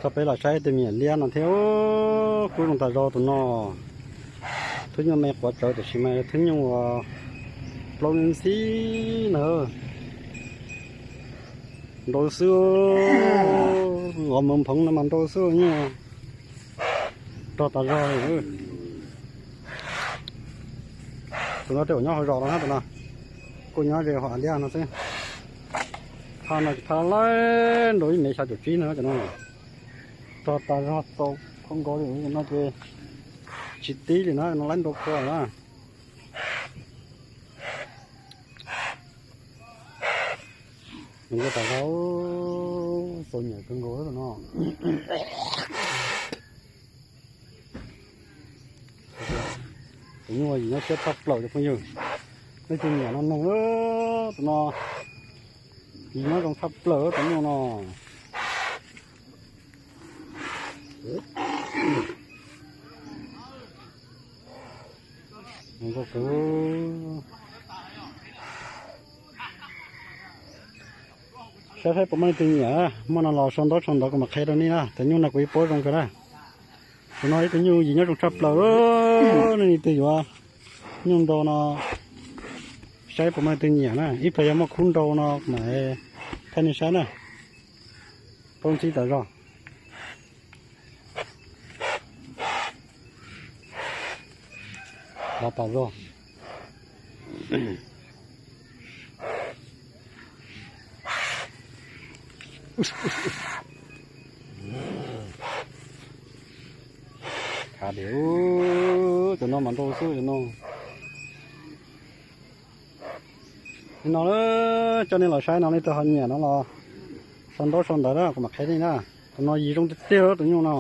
Tau peb los saib tus me nyuam liab no thiab, kub zoo tas zog tus no. Thwb nyuj me quav tsawv tiam sis mas thwb nyuj uas plaub ntxhib na. Nrau xwb, ov mov phoov no mas nrau xwb nyuj. Rog tas zog li. Tus no tej zaum nyob hauv zos no na, tus no kuj nyob ze hauv av liab no xwb. Phaj no phaj laij nrau ib mev xya caum tsib no cov no. Rog tas zog txaus kawg nkaus li no ces tsis tib li na, no laib nrau kawg na. Nws tas zog, txaus nyiam kawg nkaus no. Tus nyuj yim nyob siab tshaj plaws cov phooj ywg. Leej twg nyiam no noog, tus no yim nyob zoo tshaj plaws tus nyuj no. Saib saib puas muaj leej twg nyiam, muaj no los sau ntaub sau ntawv kuv mam qhia rau nej na. Tus nyuj no kuv ib puab zoo kawg na. Tus no ib tug nyuj yim nyob zoo tshaj plaws, nej leej twg yuav nyuj nrau no saib puas muaj leej twg nyiam na. Ib pliag yog muaj khub nrau no mam thaij nej saib na. Plaub ntxhib tas zog. Lov tas zog. Khav tias, tus no mas nrau xwb tus no. Li no coj nej los saib no, leej twg ho nyiam no los sau ntaub sau ntawv na kuv mam qhia nej na. Tus no yim zoo tiag tiag tus nyuj no.